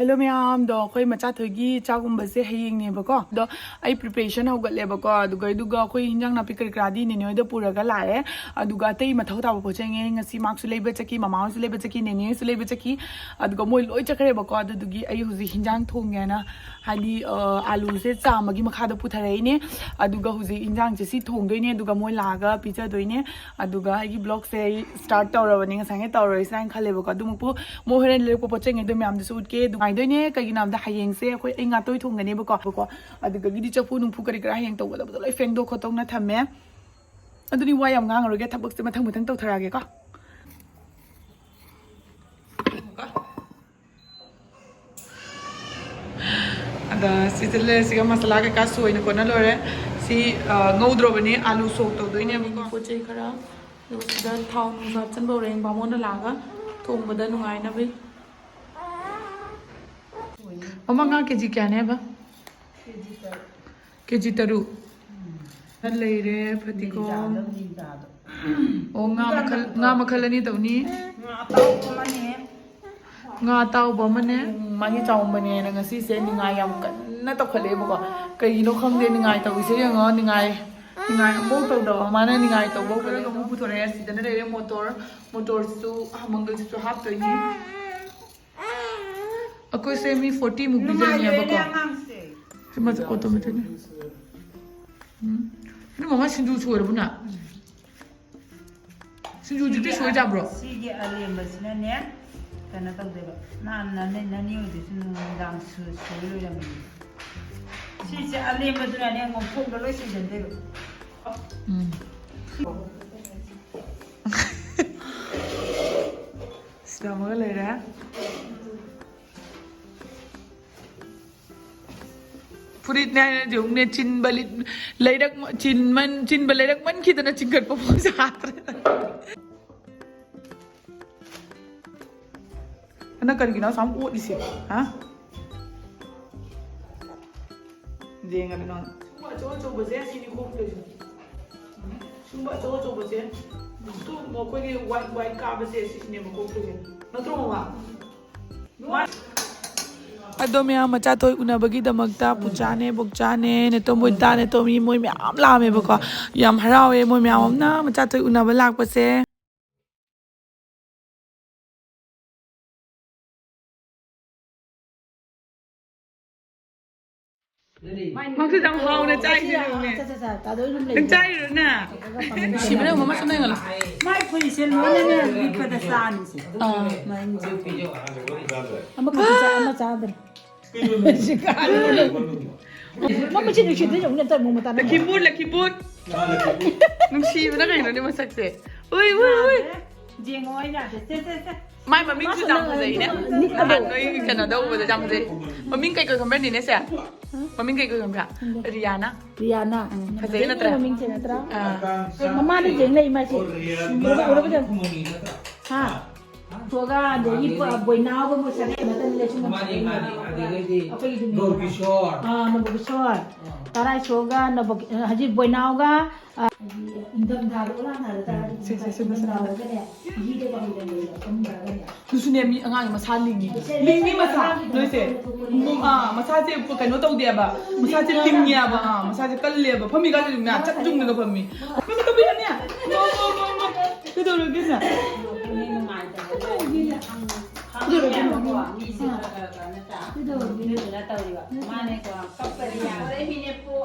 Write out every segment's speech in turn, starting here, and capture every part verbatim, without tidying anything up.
Hello ꯃꯌꯥꯝꯗꯣ, ꯑꯩꯈꯣꯏ ꯃꯆꯥꯊꯣꯏꯒꯤ ꯆꯥꯛꯀꯨꯝꯕꯁꯦ ꯍꯌꯦꯡꯅꯦꯕꯀꯣ꯫ ꯑꯗꯣ ꯑꯩ ꯄ꯭ꯔꯤꯄꯦꯔꯦꯁꯟ ꯍꯧꯒꯠꯂꯦꯕꯀꯣ꯫ ꯑꯗꯨꯒ ꯑꯗꯨꯒ ꯑꯩꯈꯣꯏ ꯍꯤꯟꯖꯥꯡ ꯅꯥꯄꯤ ꯀꯔꯤ ꯀꯔꯥꯗꯤ ꯅꯦꯅꯦ ꯍꯣꯏꯗ ꯄꯨꯔꯒ ꯂꯥꯛꯑꯦ꯫ ꯑꯗꯨꯒ ꯑꯇꯩ ꯃꯊꯧ ꯇꯥꯕ ꯄꯣꯠ ꯆꯩꯉꯩ ꯉꯁꯤ ꯃꯥꯛꯁꯨ ꯂꯩꯕ ꯆꯠꯈꯤ, ꯃꯃꯥ ꯍꯣꯏꯁꯨ ꯂꯩꯕ ꯆꯠꯈꯤ, ꯅꯦꯅꯦ ꯍꯣꯏꯁꯨ ꯂꯩꯕ ꯆꯠꯈꯤ꯫ ꯑꯗꯨꯒ ꯃꯣꯏ ꯂꯣꯏ ꯆꯠꯈ꯭ꯔꯦꯕꯀꯣ꯫ ꯑꯗꯨꯗꯨꯒꯤ ꯑꯩ ꯍꯧꯖꯤꯛ ꯍꯤꯟꯖꯥꯡ ꯊꯣꯡꯒꯦꯅ, ꯍꯥꯏꯗꯤ, ꯑ, ꯑꯥꯂꯨꯁꯦ ꯆꯥꯝꯃꯒꯤ ꯃꯈꯥꯗ ꯄꯨꯊꯔꯛꯏꯅꯦ꯫ ꯑꯗꯨꯒ ꯍꯧꯖꯤꯛ ꯍꯤꯟꯖꯥꯡꯁꯦ ꯁꯤ ꯊꯣꯡꯗꯣꯏꯅꯦ, ꯑꯗꯨꯒ ꯃꯣꯏ ꯂꯥꯛꯑꯒ ꯄꯤꯖꯗꯣꯏꯅꯦ꯫ ꯑꯗꯨꯒ ꯑꯩꯒꯤ ꯕ꯭ꯂꯣꯛꯁꯦ ꯑꯩ ꯁ꯭ꯇꯥꯔꯠ ꯇꯧꯔꯕꯅꯤ, ꯉꯁꯥꯏꯉꯩ ꯇꯧꯔꯣꯏꯁꯤꯔꯥ ꯍꯥꯏꯅ ꯈꯜꯂꯦꯕꯀꯣ꯫ ꯑꯗꯨꯃꯛꯄꯨ ꯃꯣꯏ ꯍꯣꯔꯦꯟ ꯂꯩꯔꯛꯄ ꯄꯣꯠ ꯆꯩꯉꯩꯗꯣ ꯃꯌꯥꯝꯗꯨꯁꯨ ꯎꯠꯀꯦ꯫ ꯑꯗꯨ ꯉꯥꯏꯗꯣꯏꯅꯦ, ꯀꯩꯒꯤꯅꯣ ꯍꯥꯏꯕꯗ ꯍꯌꯦꯡꯁꯦ ꯑꯩꯈꯣꯏ, ꯑꯩ ꯉꯥꯇꯣꯏ ꯊꯣꯡꯒꯅꯦꯕꯀꯣ꯫ ꯀꯣ, ꯑꯗꯨꯗꯒꯤꯗꯤ ꯆꯐꯨ ꯅꯨꯡꯐꯨ ꯀꯔꯤ ꯀꯔꯥ ꯍꯌꯦꯡ ꯇꯧꯒꯗꯕꯗꯣ ꯂꯣꯏ ꯐꯦꯡꯗꯣꯛ ꯈꯣꯠꯇꯣꯛꯅ ꯊꯝꯃꯦ꯫ ꯑꯗꯨꯗꯤ ꯋꯥ ꯌꯥꯝ ꯉꯥꯡꯉꯔꯣꯏꯒꯦ, ꯊꯕꯛꯁꯦ ꯃꯊꯪ ꯃꯊꯪ ꯇꯧꯊꯔꯛꯑꯒꯦꯀꯣ꯫ ꯑꯗ ꯁꯤꯗ ꯂꯩꯔꯁꯤꯒ ꯃꯁꯥꯂꯥ ꯀꯩꯀꯥ ꯁꯣꯏꯅ ꯈꯣꯠꯅ ꯂꯣꯏꯔꯦ꯫ ꯁꯤ, ꯑ, ꯉꯧꯗ꯭ꯔꯣꯕꯅꯤ, ꯑꯥꯂꯨ ꯁꯣꯛ ꯇꯧꯗꯣꯏꯅꯦꯕꯀꯣ꯫ ꯄꯣꯠ ꯆꯩ ꯈꯔ, ꯑꯗꯨꯒ ꯁꯤꯗ ꯊꯥꯎ ꯅꯨꯡꯁꯨ ꯍꯥꯞꯆꯤꯟꯕ ꯍꯧꯔꯦ, ꯕꯥꯃꯣꯟꯅ ꯂꯥꯛꯑꯒ ꯊꯣꯡꯕꯗ ꯅꯨꯡꯉꯥꯏꯅꯕꯒꯤ꯫ ꯃꯃꯥ, ꯉꯥ ꯀꯦꯖꯤ ꯀꯌꯥꯅꯦꯕ? ꯀꯦꯖꯤ ꯇꯔꯨꯛ꯫ ꯈꯔ ꯂꯩꯔꯦ, ꯐꯗꯤꯒꯣꯝ꯫ ꯑꯣ, ꯉꯥ ꯃꯈꯜ, ꯉꯥ ꯃꯈꯜ ꯑꯅꯤ ꯇꯧꯅꯤ꯫ ꯉꯥ ꯑꯇꯥꯎꯕ ꯑꯃꯅꯦ꯫ ꯉꯥ ꯑꯇꯥꯎꯕ ꯑꯃꯅꯦ꯫ ꯎꯝ, ꯃꯥꯒꯤ ꯆꯥꯎꯝꯕꯅꯦꯅ ꯉꯁꯤꯁꯦ ꯅꯤꯡꯉꯥꯏ ꯌꯥꯝ ꯀꯟꯅ ꯇꯧꯈꯠꯂꯛꯑꯦꯕꯀꯣ꯫ ꯀꯩꯒꯤꯅꯣ ꯈꯪꯗꯦ ꯅꯤꯡꯉꯥꯏ ꯇꯧꯔꯤꯁꯦ ꯌꯦꯡꯉꯣ, ꯅꯤꯡꯉꯥꯏ, ꯅꯤꯡꯉꯥꯏ ꯑꯃꯐꯥꯎ ꯇꯧꯗꯕ ꯃꯥꯅ ꯅꯤꯡꯉꯥꯏ ꯇꯧꯕ ꯍꯧꯔꯦ꯫ ꯑꯃꯨꯛ ꯄꯨꯊꯣꯔꯛꯑꯦ꯫ ꯁꯤꯗꯅ ꯂꯩꯔꯦ ꯃꯣꯇꯣꯔ, ꯃꯣꯇꯣꯔꯁꯨ ꯃꯪꯒꯜꯁꯤꯁꯨ ꯍꯥꯞꯇꯣꯏꯅꯤ꯫ ꯑꯩꯈꯣꯏꯁꯦ ꯃꯤ ꯐꯣꯔꯇꯤ ꯃꯨꯛ ꯄꯤꯖꯅꯤꯕꯀꯣ꯫ ꯅꯨꯡꯉꯥꯏꯖꯩꯅꯦ ꯑꯉꯥꯡꯁꯦ꯫ ꯁꯤ ꯃꯥꯁꯦ ꯑꯣꯇꯣꯃꯦꯇꯤꯛꯅꯤ꯫ ꯎꯝ꯫ ꯅꯣꯏ ꯃꯃꯥ ꯁꯤꯡꯖꯨ ꯁꯣꯏꯔꯕꯣ ꯅꯪ? ꯁꯤꯡꯖꯨ ꯍꯧꯖꯤꯛꯇꯤ ꯁꯣꯏ ꯆꯥꯕ꯭ꯔꯣ? ꯁꯤꯒꯤ ꯑꯂꯦꯝꯕꯁꯤꯅꯅꯦ, ꯀꯩꯅꯣ ꯇꯧꯗꯣꯏꯕ꯫ ꯅꯍꯥꯟ ꯅꯅꯦ, ꯅꯅꯦ ꯍꯣꯏꯗꯁꯨ ꯅꯨꯡꯗꯥꯡ ꯁꯣꯏ ꯂꯣꯏꯔꯝꯃꯦ꯫ ꯁꯤꯁꯦ ꯑꯂꯦꯝꯕꯗꯨꯅꯅꯦ ꯉꯧꯊꯣꯛꯑꯒ ꯂꯣꯏ ꯁꯣꯏꯖꯟꯗꯣꯏꯕ꯫ ꯎꯝ꯫ ꯁꯤꯗ ꯑꯃꯒ ꯂꯩꯔꯦ꯫ ꯐꯨꯔꯤꯠꯅꯦ ꯍꯥꯏꯅ ꯌꯦꯡꯉꯨꯅꯦ, ꯆꯤꯟꯕ ꯂꯤꯠ-, ꯂꯩꯔꯛ-, ꯆꯤꯟꯃꯟ-, ꯆꯤꯟꯕ ꯂꯩꯔꯛꯃꯟꯈꯤꯗꯅ ꯆꯤꯡꯈꯠꯄ ꯐꯥꯎ ꯌꯥꯗ꯭ꯔꯦ꯫ ꯅꯪ ꯀꯔꯤꯒꯤꯅꯣ ꯑꯁꯨꯛ ꯌꯥꯝ ꯑꯣꯠꯂꯤꯁꯦ? ꯍꯥ? ꯌꯦꯡꯉꯒꯦ ꯅꯪ꯫ ꯁꯨꯝꯕ ꯑꯆꯧ ꯑꯆꯧꯕꯁꯦ ꯁꯤꯅꯤ ꯈꯣꯡꯗꯣꯏꯁꯦ꯫ ꯁꯨꯝꯕ ꯑꯆꯧ ꯑꯆꯧꯕꯁꯦ꯫ ꯁꯨꯝ ꯑꯩꯈꯣꯏꯒꯤ ꯋꯥꯏꯠ ꯋꯥꯏꯠ ꯀꯥꯕꯁꯦ ꯁꯤꯁꯤꯅꯦꯕ ꯈꯣꯡꯗꯣꯏꯁꯦ꯫ ꯅꯠꯇ꯭ꯔꯣ ꯃꯃꯥ? ꯃꯥ-, ꯑꯗꯣ ꯃꯌꯥꯝ, ꯃꯆꯥꯊꯣꯏ ꯎꯅꯕꯒꯤꯗꯃꯛꯇ ꯄꯨꯆꯥꯅꯦ, ꯕꯣꯛꯆꯥꯅꯦ, ꯅꯦꯇꯣꯝꯕꯣꯏꯇꯥ, ꯅꯦꯇꯣꯝ, ꯃꯤ ꯃꯣꯏ ꯃꯌꯥꯝ ꯂꯥꯛꯑꯝꯃꯦꯕꯀꯣ꯫ ꯌꯥꯝ ꯍꯔꯥꯎꯋꯦ ꯃꯣꯏ ꯃꯌꯥꯝ ꯑꯃꯅ ꯃꯆꯥꯊꯣꯏ ꯎꯅꯕ ꯂꯥꯛꯄꯁꯦ꯫ ꯃꯥꯁꯨ ꯌꯥꯝ ꯍꯥꯎꯅ ꯆꯥꯏꯁꯦ ꯌꯦꯡꯉꯨꯅꯦ꯫ ꯆꯥ, ꯆꯥ, ꯆꯥ, ꯇꯥꯗꯣ ꯑꯗꯨꯝ ꯂꯩ꯫ ꯅꯪ ꯆꯥꯏꯔꯣ ꯅꯪ? ꯅꯨꯡꯁꯤꯕꯅ ꯃꯃꯥ ꯁꯨꯝ ꯌꯦꯡꯍꯜꯂꯣ꯫ ꯃꯥꯏ ꯐꯨꯔꯤꯠꯁꯦ ꯂꯣꯏꯅꯅꯦ ꯂꯤꯠꯄꯗ ꯆꯥꯅꯤꯁꯦ꯫ ꯑꯥ꯫ ꯑꯃꯈꯛ ꯆꯥ-, ꯑꯃ ꯆꯥꯗ꯭ꯔꯦ꯫ ꯃꯃꯤꯠꯁꯤ ꯅꯨꯡꯁꯤꯠꯇ ꯌꯦꯡꯉꯨꯅꯦ, ꯑꯝꯇ ꯑꯃꯨꯛ ꯃꯇꯥ ꯅꯪ꯫ ꯂꯛꯈꯤꯕꯨꯠ, ꯂꯛꯈꯤꯕꯨꯠ꯫ ꯅꯨꯡꯁꯤꯕꯅ ꯀꯩꯅꯣꯅꯦ ꯃꯁꯛꯁꯦ꯫ ꯎꯏ, ꯎꯏ, ꯎꯏ꯫ ꯌꯦꯡꯉꯣ, ꯑꯩ ꯌꯥꯗꯦ꯫ ꯁꯦ, ꯁꯦ, ꯁꯦ꯫ ꯃꯥꯏ ꯃꯃꯤꯡꯁꯨ ꯌꯥꯝ ꯐꯖꯩꯅꯦ꯫ ꯅꯍꯥꯟ ꯅꯣꯏ ꯀꯩꯅꯣꯗ ꯎꯕꯗ ꯌꯥꯝ ꯐꯖꯩ꯫ ꯃꯃꯤꯡ ꯀꯩ ꯀꯧ ꯈꯪꯕ꯭ꯔꯅꯤꯅꯦ ꯁꯦ? ꯃꯃꯤꯡ ꯀꯩ ꯀꯧ ꯈꯪꯕ꯭ꯔꯥ? ꯈꯪꯗꯦ꯫ ꯔꯤꯌꯥꯅ꯫ ꯔꯤꯌꯥꯅ꯫ ꯎꯝ, ꯐꯖꯩ ꯅꯠꯇ꯭ꯔꯥ? ꯃꯃꯤꯡꯁꯦ ꯅꯠꯇ꯭ꯔꯥ? ꯑꯥ꯫ ꯃꯃꯥꯗꯤ ꯌꯦꯡ ꯂꯩ ꯃꯥꯁꯦ꯫ ꯎꯔꯕ, ꯎꯔꯕ ꯌꯦꯡꯉꯨ꯫ ꯍꯥ? ꯁꯣꯒꯥ, ꯑꯗꯒꯤ ꯕꯣꯏꯅꯥꯎꯒ ꯃꯣꯏ ꯁꯥꯒꯩ ꯑꯃꯠꯇꯅꯤ ꯂꯩꯁꯨꯝ ꯃꯣꯏ ꯁꯥꯒꯩ ꯑꯃ꯫ ꯑꯩꯈꯣꯏꯒꯤꯗꯨꯅꯦ꯫ ꯒꯧꯔꯀꯤꯁꯣꯔ꯫ ꯑꯥ, ꯅꯕꯣꯀꯤꯁꯣꯔ꯫ ꯑꯥ꯫ ꯇꯔꯥꯏꯁꯣꯒ ꯅꯕꯣ-, ꯍꯧꯖꯤꯛ ꯕꯣꯏꯅꯥꯎꯒ, ꯑꯥ, ꯍꯥꯏꯗꯤ ꯏꯪꯊꯝꯊꯥꯗ ꯑꯣꯂꯥꯡ ꯊꯥꯗ ꯇꯥꯔꯗꯤ ꯁꯦ, ꯁꯦ, ꯁꯦ, ꯃꯁꯥ꯫ ꯏꯪꯊꯝꯊꯥꯗꯒꯅꯦ ꯃꯍꯤꯗ ꯀꯪꯍꯜꯂꯒ ꯐꯝꯊꯔꯒꯅꯦ꯫ ꯑꯗꯨꯁꯨꯅꯦ ꯃꯤ ꯑꯉꯥꯡꯒꯤ ꯃꯁꯥ ꯂꯤꯡꯉꯤ꯫ ꯂꯤꯡꯉꯤ ꯃꯁꯥ꯫ ꯅꯣꯏꯁꯦ꯫ ꯑꯥ, ꯃꯁꯥꯁꯦ ꯀꯩꯅꯣ ꯇꯧꯗꯦꯕ꯫ ꯃꯁꯥꯁꯦ ꯂꯤꯡꯉꯦꯕ꯫ ꯑꯥ, ꯃꯁꯥꯁꯦ ꯀꯜꯂꯦꯕ꯫ ꯐꯝꯃꯤꯀꯥꯟꯗ ꯃꯌꯥꯝ ꯆꯞ ꯌꯨꯡꯉꯒ ꯐꯝꯃꯤ꯫ ꯀꯃꯤꯅꯅꯦ? ꯀꯩꯗꯧꯔꯒꯦ ꯁꯦ? ꯀꯩꯗꯧꯔꯒꯦ?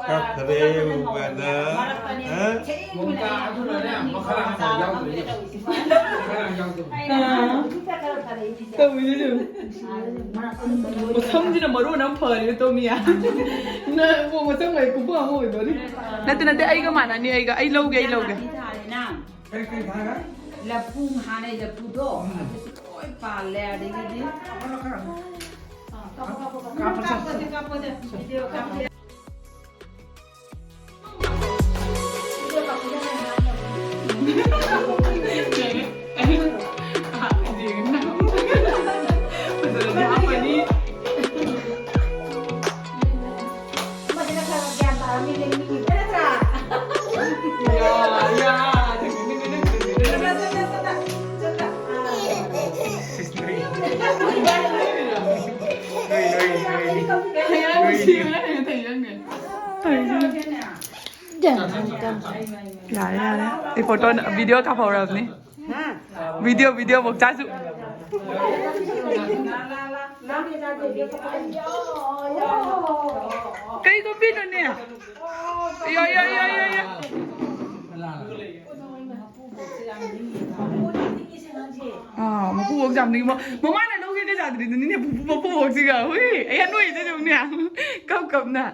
ꯀꯞꯈꯔꯦ ꯃꯥꯅ꯫ ꯃꯔꯛꯇꯅꯦ ꯑ? ꯊꯦꯡꯕꯅꯦ꯫ ꯑꯩꯅ ꯑꯥ꯫ ꯍꯧꯖꯤꯛꯇ ꯈꯔ ꯐꯔꯛꯏꯁꯦ꯫ ꯇꯧꯋꯤꯅꯦ ꯑꯗꯨꯝ꯫ ꯃꯁꯝꯁꯤꯅ ꯃꯔꯣꯟ ꯑꯃ ꯐꯔꯦ ꯇꯣꯃꯤꯌꯥ꯫ ꯅꯪ ꯃꯁꯝ ꯂꯩ ꯈꯨꯄꯥꯛ ꯑꯃ ꯑꯣꯏꯗꯣꯔꯤ꯫ ꯅꯠꯇꯦ, ꯅꯠꯇꯦ, ꯑꯩꯒ ꯃꯥꯟꯅꯅꯤ, ꯑꯩꯒ꯫ ꯑꯩ ꯂꯧꯒꯦ, ꯑꯩ ꯂꯧꯒꯦ꯫ ꯂꯐꯨ ꯍꯥꯟꯅꯩ ꯂꯐꯨꯗꯣ, ꯎꯝ꯫ ꯑꯗꯨꯁꯨ ꯂꯣꯏ ꯄꯥꯜꯂꯦ꯫ ꯑꯗꯒꯤꯗꯤ ꯀꯥꯞꯄꯁꯦ, ꯀꯥꯞꯄꯁꯦ꯫ ꯚꯤꯗꯤꯑꯣ ꯀꯥꯞꯄꯁꯦ꯫ ꯐꯖꯅꯗꯤ ꯍꯥꯞꯄꯅꯤ꯫ ꯑꯃꯁꯤꯅ ꯈꯔ ꯒ꯭ꯌꯥꯟ ꯇꯥꯔꯝꯃꯤ, ꯂꯦꯡꯅꯤꯡꯉꯤꯕ ꯅꯠꯇ꯭ꯔꯥ? ꯌꯥ, ꯌꯥ꯫ ꯆꯠꯂ, ꯆꯠꯂ, ꯆꯠꯂ, ꯆꯠꯂ꯫ ꯑꯥ꯫ ꯌꯥꯔꯦ, ꯌꯥꯔꯦ꯫ ꯑꯩ ꯐꯣꯇꯣ, ꯚꯤꯗꯤꯑꯣ ꯀꯥꯞꯍꯧꯔꯕꯅꯤ꯫ ꯚꯤꯗꯤꯑꯣ, ꯚꯤꯗꯤꯑꯣ ꯃꯣꯛꯆꯥꯁꯨ꯫ ꯀꯩ ꯀꯣꯝꯕꯤꯅꯣꯅꯦ? ꯌꯥ, ꯌꯥ, ꯌꯥ, ꯌꯥ, ꯌꯥ꯫ ꯑꯥ, ꯃꯀꯨꯕꯣꯛ ꯌꯥꯝ ꯅꯤꯡꯉꯤ꯫ ꯃ-, ꯃꯃꯥꯅ ꯂꯧꯒꯦꯒ ꯌꯥꯗ꯭ꯔꯤꯗꯨꯅꯤꯅꯦ, ꯄꯨꯄꯨ ꯃꯀꯨꯕꯣꯛꯁꯤꯒ꯫ ꯍꯨꯏ, ꯑꯩ ꯅꯣꯏꯗ ꯌꯦꯡꯉꯨꯅꯦ꯫ ꯀꯞ ꯀꯞꯅ꯫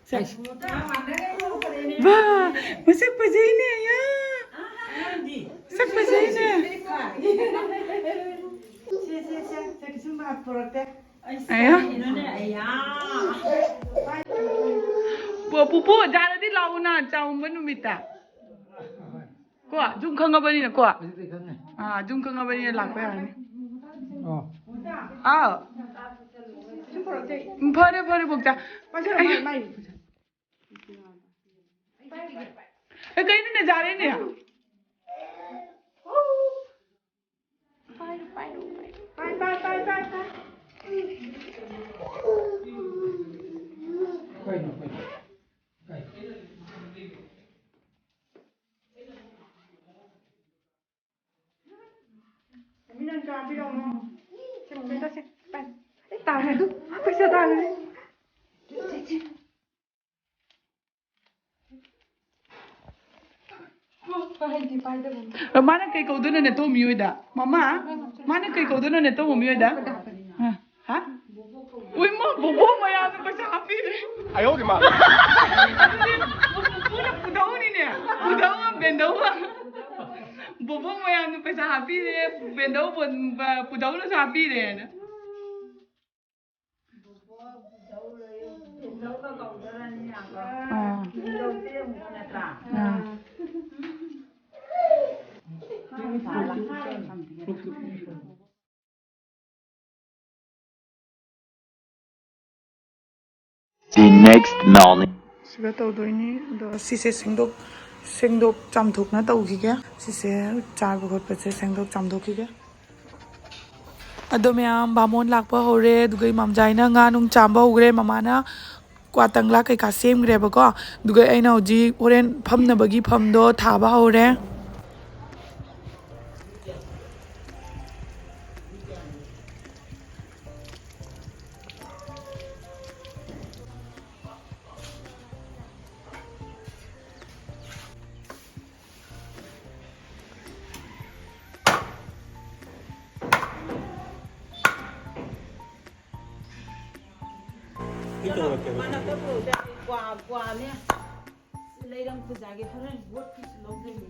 ꯁꯦ꯫ ꯋꯥ, ꯃꯁꯛ ꯐꯖꯩꯅꯦ, ꯑꯌꯥ꯫ ꯃꯁꯛ ꯐꯖꯩꯅꯦ꯫ ꯁꯦ, ꯁꯦ, ꯁꯦ, ꯁꯦ, ꯀꯩꯁꯨꯝ ꯄꯨꯔꯛꯇꯦ꯫ ꯑꯌꯥ꯫ ꯄꯨ-, ꯄꯨꯄꯨ, ꯖꯥꯔꯗꯤ ꯂꯥꯛꯎꯅ, ꯆꯥꯎꯝꯕ ꯅꯨꯃꯤꯠꯇ꯫ ꯀꯣ, ꯌꯨꯝ ꯈꯪꯉꯕꯅꯤꯅ ꯀꯣ꯫ ꯍꯧꯖꯤꯛꯇꯤ ꯈꯪꯉꯦ꯫ ꯑꯥ, ꯌꯨꯝ ꯈꯪꯉꯕꯅꯤꯅ ꯂꯥꯛꯄ ꯌꯥꯔꯅꯤ꯫ ꯑꯣ꯫ ꯑꯥꯎ꯫ ꯎꯝ, ꯐꯔꯦ, ꯐꯔꯦ, ꯕꯣꯛꯆꯥ꯫ ꯄꯥꯏꯁꯜꯂꯣ, ꯃꯥꯏ, ꯃꯥꯏ꯫ ꯑꯦ, ꯀꯩꯅꯣꯅꯦ, ꯖꯥꯔꯦꯅꯦ꯫ ꯄꯥꯏ, ꯄꯥꯏ, ꯄꯥꯏ, ꯄꯥꯏ꯫ ꯃꯤꯅ ꯆꯥꯕꯤꯔꯝꯃꯣ꯫ ꯁꯦ, ꯃꯃꯤ ꯆꯠꯁꯦ꯫ ꯄꯥꯏ꯫ ꯑꯩ ꯇꯥꯔꯦ ꯑꯗꯨ꯫ ꯄꯩꯁꯥ ꯇꯥꯔꯦ꯫ ꯃꯥꯅ ꯀꯩ ꯀꯧꯗꯣꯏꯅꯣꯅꯦ, ꯇꯣꯝꯃꯤ ꯍꯣꯏꯗ? ꯃꯃꯥ, ꯃꯥꯅ ꯀꯩ ꯀꯧꯗꯣꯏꯅꯣꯅꯦ, ꯇꯣꯝꯃꯤ ꯍꯣꯏꯗ? ꯑ, ꯍꯥ? ꯎꯏ, ꯃꯥ ꯕꯣꯕꯣꯛ ꯃꯌꯥꯝꯅ ꯄꯩꯁꯥ ꯍꯥꯞꯄꯤꯔꯦ꯫ ꯑꯌꯣꯒꯤ ꯃꯥ꯫ ꯄꯨꯄꯨꯅ ꯄꯨꯗꯧꯅꯤꯅꯦ꯫ ꯄꯨꯗꯧ ꯑꯃ, ꯕꯦꯟꯗꯧ ꯑꯃ꯫ ꯕꯣꯕꯣꯛ ꯃꯌꯥꯝꯅ ꯄꯩꯁꯥ ꯍꯥꯞꯄꯤꯔꯦ꯫ ꯕꯦꯟꯗꯧ ꯕꯣꯟ-, ꯄꯨꯗꯧꯅꯁꯨ ꯍꯥꯞꯄꯤꯔꯦꯅ꯫ ꯑꯥ꯫ ꯑꯥ꯫ The next morning. ꯁꯤꯒ ꯇꯧꯗꯣꯏꯅꯤ꯫ ꯑꯗꯣ ꯁꯤꯁꯦ ꯁꯦꯡꯗꯣꯛ, ꯁꯦꯡꯗꯣꯛ ꯆꯥꯝꯊꯣꯛꯅ ꯇꯧꯈꯤꯒꯦ꯫ ꯁꯤꯁꯦ ꯆꯥꯕ ꯈꯣꯠꯄꯁꯦ ꯁꯦꯡꯗꯣꯛ ꯆꯥꯝꯊꯣꯛꯈꯤꯒꯦ꯫ ꯑꯗꯣ ꯃꯌꯥꯝ, ꯕꯥꯃꯣꯟ ꯂꯥꯛꯄ ꯍꯧꯔꯦ꯫ ꯑꯗꯨꯒ ꯏꯃꯥꯝꯖꯥꯏꯅ ꯉꯥ ꯅꯨꯡ ꯆꯥꯝꯕ ꯍꯧꯈ꯭ꯔꯦ꯫ ꯃꯃꯥꯅ ꯀ꯭ꯋꯥꯇꯪꯂꯥ ꯀꯩꯀꯥ ꯁꯦꯝꯈ꯭ꯔꯦꯕꯀꯣ꯫ ꯑꯗꯨꯒ ꯑꯩꯅ ꯍꯧꯖꯤꯛ ꯍꯣꯔꯦꯟ ꯐꯝꯅꯕꯒꯤ ꯐꯝꯗꯣ ꯊꯥꯕ ꯍꯧꯔꯦ꯫ ꯀ꯭ꯋꯥ, ꯀ꯭ꯋꯥꯅꯦ꯫ ꯂꯩꯔꯝ ꯈꯨꯖꯥꯒꯤ ꯍꯣꯔꯦꯟ ꯌꯣꯠꯀꯤꯁꯨ ꯂꯧꯗꯣꯏꯅꯤ꯫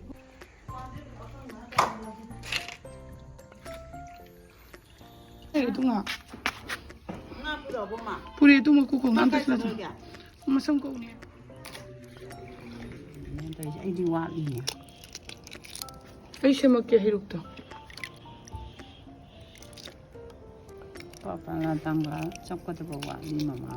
ꯑꯦ, ꯑꯗꯨ ꯉꯥ꯫ ꯉꯥ ꯄꯨꯔꯛꯑꯕꯣ, ꯃꯥ? ꯄꯨꯔꯦ, ꯑꯗꯨ ꯃꯀꯨ ꯀꯣ, ꯉꯥ ꯑꯝꯇ ꯀꯥꯏ ꯁꯤꯜꯂꯛꯑꯣ꯫ ꯆꯠꯈ꯭ꯔꯒꯦ? ꯃꯁꯝ ꯀꯛꯎꯅꯦ꯫ ꯇꯧꯔꯤꯁꯦ, ꯑꯩꯗꯤ ꯋꯥꯠꯂꯤꯅꯦ꯫ ꯑꯩ ꯁꯦꯝꯃꯛꯀꯦ, ꯍꯩꯔꯨꯛꯇꯣ꯫ ꯄꯥꯄꯥ ꯉꯥꯇꯪꯒ ꯆꯞꯀꯗꯕ ꯋꯥꯠꯂꯤ, ꯃꯃꯥ꯫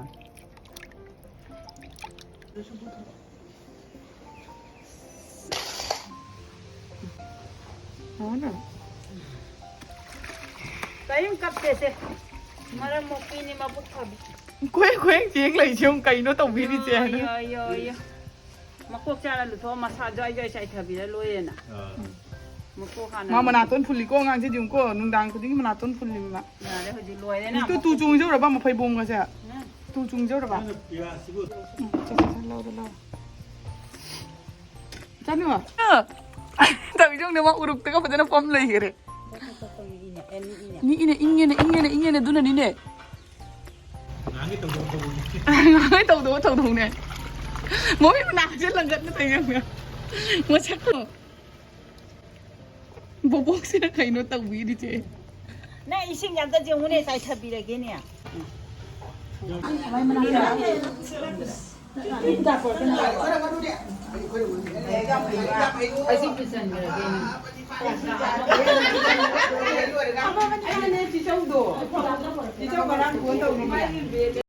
ꯀꯔꯤꯝ ꯀꯞꯇꯦꯁꯦ꯫ ꯃꯔꯝ ꯃꯣꯛꯄꯤꯅꯤ, ꯃꯕꯨꯛ ꯐꯕꯤ꯫ ꯈꯣꯏ ꯈꯣꯏ ꯆꯦꯡ ꯂꯩꯁꯦ ꯑꯃꯨꯛ ꯀꯩꯅꯣ ꯇꯧꯕꯤꯔꯤꯁꯦ ꯍꯥꯏꯅ꯫ ꯌꯣ, ꯌꯣ, ꯌꯣ꯫ ꯃꯀꯣꯛ ꯆꯥꯔ ꯂꯨꯊꯣꯛꯑ ꯃꯁꯥ ꯖ꯭ꯋꯥꯏ ꯖ꯭ꯋꯥꯏ ꯆꯥꯏꯊꯕꯤꯔ ꯂꯣꯏꯔꯦꯅ꯫ ꯑꯥ꯫ ꯃꯀꯣꯛ ꯍꯥꯟꯅ ꯃꯥ ꯂꯨꯊꯣꯛ- ꯃꯅꯥꯇꯣꯟ ꯐꯨꯜꯂꯤꯀꯣ ꯑꯉꯥꯡꯁꯤꯗꯤ ꯌꯦꯡꯉꯨꯀꯣ, ꯅꯨꯡꯗꯥꯡ ꯈꯨꯗꯤꯡꯒꯤ ꯃꯅꯥꯇꯣꯟ ꯐꯨꯜꯂꯤꯕ ꯃꯥ꯫ ꯌꯥꯔꯦ, ꯍꯧꯖꯤꯛ ꯂꯣꯏꯔꯦꯅ꯫ ꯇꯨ, ꯇꯨ ꯆꯣꯡꯖꯧꯔꯕ ꯃꯐꯩꯕꯣꯡꯒꯁꯦ? ꯎꯝ꯫ ꯇꯨ ꯆꯣꯡꯖꯧꯔꯕ? ꯎꯝ, ꯁꯦ, ꯁꯦ, ꯁꯦ, ꯂꯧꯔꯣ, ꯂꯧꯔꯣ꯫ ꯆꯥꯅꯨ꯫ ꯇꯧꯔꯤꯁꯦ ꯌꯦꯡꯉꯨꯅꯦ, ꯃꯥ ꯎꯔꯨꯛꯇꯒ ꯐꯖꯅ ꯐꯝ ꯂꯩꯈꯔꯦ꯫ ꯅꯤꯛꯏꯅꯦ, ꯏꯪꯉꯦꯅꯦ, ꯏꯪꯉꯦꯅꯦ, ꯏꯪꯉꯦꯅꯦ, ꯑꯗꯨꯅꯅꯤꯅꯦ꯫ ꯉꯥꯡꯒꯦ ꯇꯧꯗꯕ ꯊꯕꯛꯅꯤ꯫ ꯉꯥꯡꯒꯦ ꯇꯧꯗꯕ ꯊꯧꯗꯣꯛꯅꯦ꯫ ꯃꯃꯤꯠ ꯃꯅꯥꯁꯦ ꯂꯪꯒꯠꯅ ꯇꯧꯔꯤꯅꯦ꯫ ꯃꯁꯛꯇꯣ꯫ ꯕꯣꯕꯣꯛꯁꯤꯅ ꯀꯩꯅꯣ ꯇꯧꯕꯤꯔꯤꯁꯦ? ꯅꯪ ꯏꯁꯤꯡ ꯑꯝꯇ ꯌꯦꯡꯉꯨꯅꯦ, ꯆꯥꯏꯊꯕꯤꯔꯒꯦꯅꯦ꯫ ꯑꯩꯁꯨ ꯄꯨꯁꯟꯈ꯭ꯔꯒꯦꯅꯦ꯫ ꯑꯃꯅꯦ, ꯆꯤꯆꯧꯗꯣ꯫ ꯆꯤꯆꯧ ꯉꯔꯥꯡ ꯐꯣꯟ ꯇꯧꯔꯤꯅꯦ꯫